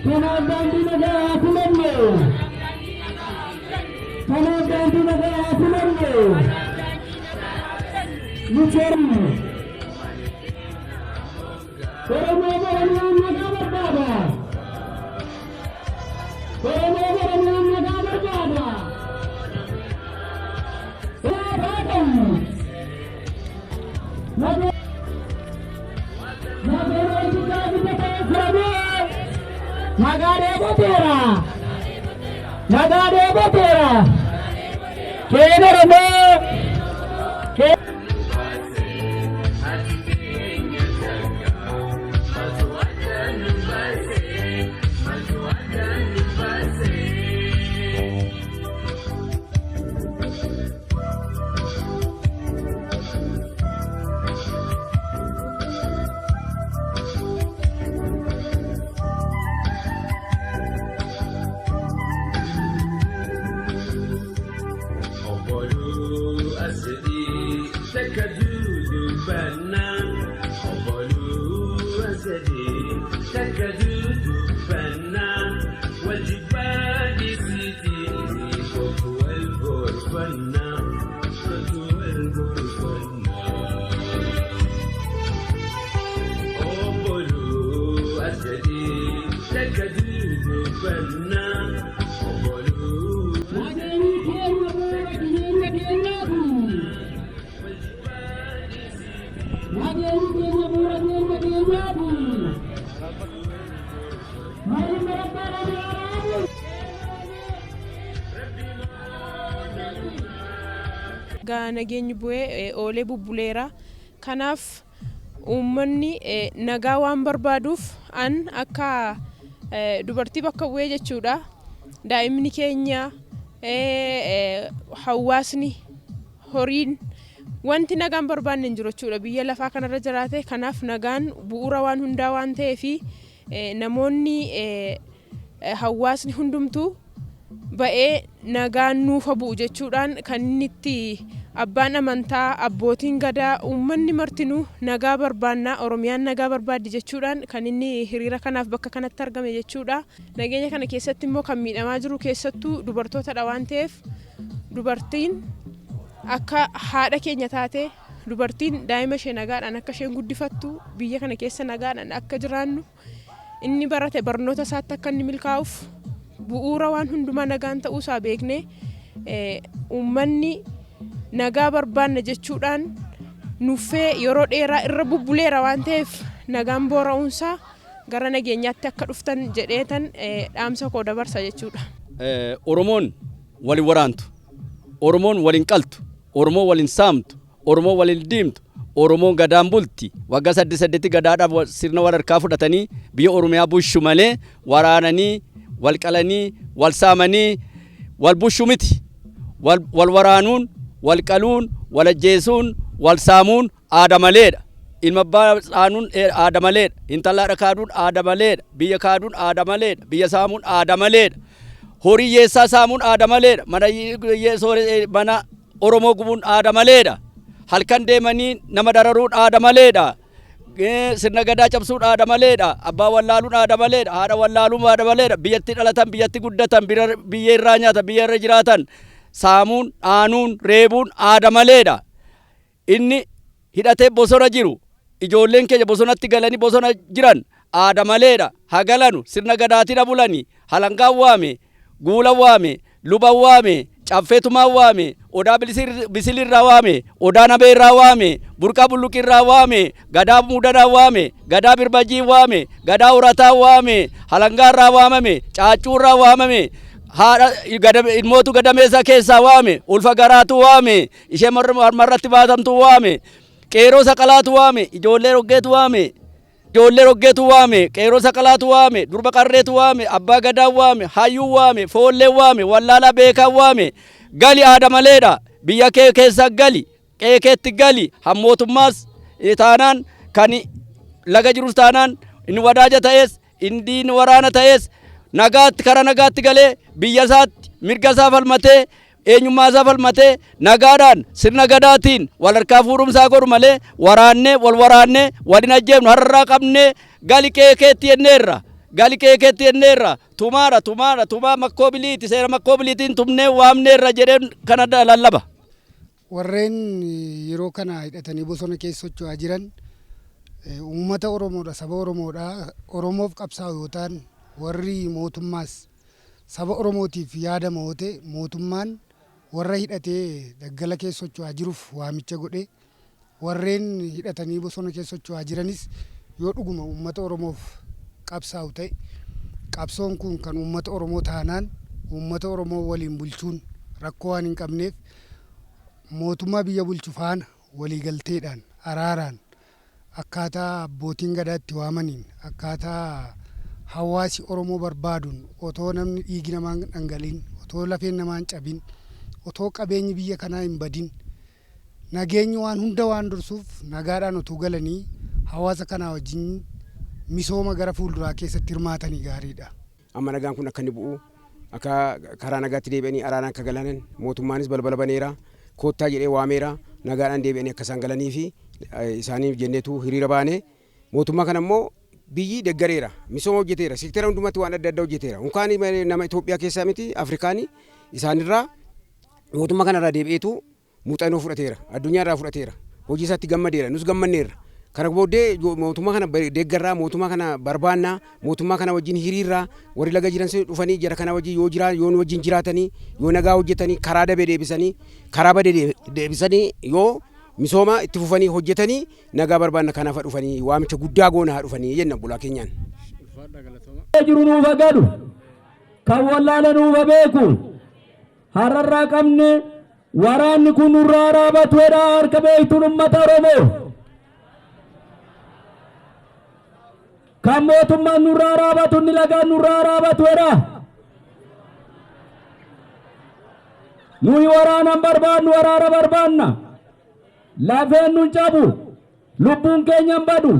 Kanaaf daandii nagaa haa filannu. Kanaaf daandii nagaa haa filannu. Nuti Oromoo Oromiyaa nagaa barbaada. Oromoo Oromiyaa nagaa barbaada. Nagaa dheeboteera. Nagaa dheeboteera. Keen Oromoo. Nageenyi keenya bu'uura jireenya keenyaati. Nageenyi keenya bu'uura jireenya keenyaati. Mariin barattootaa Araabu. Gaa nageenyi bu'ee oolee bubbuleera. Kanaaf uummanni nagaa waan barbaaduuf an akka dubartii bakka bu'ee jechuudha. Daa'imni keenya, hawaasni, horiin, wanti nagaan barbaanne hin jiru jechuudha biyya lafaa kanarra jiraate. Kanaaf nagaan bu'uura waan hundaa waan ta'eef, namoonni, hawaasni hundumtuu ba'ee nagaan nuufa bu'u jechuudhaan kan inni itti abbaan amantaa, abbootiin gadaa, uummanni martinuu nagaa barbaannaa, Oromiyaan nagaa barbaaddi jechuudhaan kan inni hiriira kanaaf bakka kanatti argame jechuudha. Nageenya kana keessatti immoo kan miidhamaa jiru keessattuu dubartootadha waan ta'eef, dubartiin akka haadha keenya taate, dubartiin daa'ima ishee nagaadhaan akka isheen guddifattu, biyya kana keessa nagaadhaan akka jiraannu, inni barate barnoota isaatti akka inni milkaa'uuf bu'uura waan hundumaa nagaan ta'uusaa beeknee, uummanni nagaa barbaanna jechuudhaan nuffee yeroo dheeraa irra bubbuleera waan ta'eef, nagaan boora'uunsaa gara nageenyaatti akka dhuftan jedheetan dhaamsa koo dabarsa jechuudha. Oromoon walin waraantu, Oromoon walin qaltu, Oromoon walin saamtu, Oromoon walin diimtu, Oromoon gadaan bulti. Waggaa saddeet saddeetti gadaadhaaf sirna wal harkaa fudhatanii biyya Oromiyaa bulchu malee waraananii, wal qalanii, wal saamanii wal bulchu miti. Wal waraanuun, wal qaluun, wal ajjeesuun, wal saamuun aada maleedha. Ilma abbaa dhaanuun aada maleedha. Intala haadha kaaduun aada maleedha. Biyya kaaduun aada maleedha. Biyya saamuun aada maleedha. Horii hiyyeessaa saamuun aada maleedha. Mana mana Oromoo gubuun aada maleedha. Halkan deemanii nama dararuun aada maleedha. Sirna gadaa cabsuun aada maleedha. Abbaa wallaaluun aada maleedha. Haadha wallaaluun aada maleedha. Biyyatti dhalatan, biyyatti guddatan, biyya irraa nyaatan, biyya irra jiraatan saamuun, dhaanuun, reebuun aada maleedha. Inni hidhatee bosona jiru, ijoolleen keenya bosonatti galanii bosona jiran aada maleedha. Haa galanu, sirna gadaatiin bulani. Halangaan waame, guula waame, luba waame, caffeetumaa waame, Odaa Bisilirraa waame, Odaa Nabeerraa waame, Burqaa Bulluqirraa waame, Gadaa Muudanaa waame, Gadaa Birbajii waame, Gadaa Horataa waame, Halangaarraa waamame, Caaccuurraa waamame, haadha ilmootu gadameessa keessaa waame, ulfa garaatu waame, ishee harmarratti baatamtu waame, qeeroo saqalaatu waame, ijoollee roggeetu waame. Ijoollee roggeetu waame, qeerroo saqalaatu waame, durba qarreetu waame, abbaa gadaa waame, hayyuu waame, foollee waame, wallaalaa beekaa waame. Gali aada maleedha. Biyya kee keessa gali, qe'ee keetti gali, hammootummaas taanaan kan laga jirus taanaan inni wadaaja ta'es inni waraana ta'es nagaatti karaa nagaatti galee biyya isaatti mirga isaa falmatee eenyummaa isaa falmatee nagaadhaan sirna gadaatiin wal harkaa fuudhumsaa godhu malee waraannee wal waraannee wal hin ajjeefnu har'arraa qabnee gali qe'ee keetti jenneerra. Gali qe'ee keetti jenneerra. Tumaadha tumaadha tumaa makkoo biliiti seera makkoo biliitiin tumnee waamneerra jedheen kana lallaba. Warreen yeroo kana hidhatanii bosona keessa socho'aa jiran uummata Oromoodha, saba Oromoodha. Oromoof qabsaa'u yoo ta'an warri mootummaas saba Oromootiif yaadama yoo ta'e mootummaan warra hidhatee daggala keessa socho'aa jiruuf waamicha godhe warreen hidhatanii bosona keessa socho'aa jiranis yoo dhuguma uummata Oromoof qabsaa'u ta'e qabsoon kun kan uummata Oromoo taanaan uummata Oromoo waliin bulchuun rakkoo waan hin qabneef mootummaa biyya bulchu faana waliigalteedhaan araaraan akkaataa abbootiin gadaa itti waamaniin akkaataa hawaasi Oromoo barbaaduun otoo namni dhiigi namaa hin dhangala'in otoo lafeen namaa hin cabin otoo qabeenyi biyya kanaa hin badin nageenyi waan hunda waan dursuuf nagaadhaan otoo galanii hawaasa kanaa wajjin misooma gara fuulduraa keessatti hirmaatanii gaariidha. Amma nagaan kun akka inni bu'u akka karaa nagaatti deebi'anii araaraan akka galanan mootummaanis balbala baneera koottaa jedhee waameera nagaadhaan deebi'anii akka isaan galanii fi isaaniif jenneetu hiriira baane mootummaa kana immoo biyyi deeggareera misooma hojjeteera seektara hundumatti waan adda addaa hojjeteera unkaan nama Itoophiyaa keessaa miti Afrikaanii isaanirraa mootummaa kanarraa deebi'eetu muuxannoo fudhateera addunyaarraa fudhateera hojii isaatti gammadeera nus gammanneerra. Kana booddee mootummaa kana deeggarraa mootummaa kana barbaannaa mootummaa kana wajjin hiriirraa warri laga jiran dhufanii jara kana wajjin yoo jiraa yoo nu wajjin jiraatanii yoo nagaa hojjetanii karaa dabe deebisanii karaa bade deebisanii yoo misooma itti fufanii hojjetanii nagaa barbaanna kanaaf dhufanii waamicha guddaa goona haa dhufanii jenna bulaa keenyaan. Jiru nuuf gadu kan wallaale nuuf beeku har'arraa qabne waraanni kun nurraa raabatu jedha harka beektuun uummata Oromoo. Kan mootummaan nurraa raabatu inni lagaan nurraa raabatu jedha. Nuyi waraanan barbaannu waraana barbaanna. Lafeen nun cabu lubbuun keenya hin badu.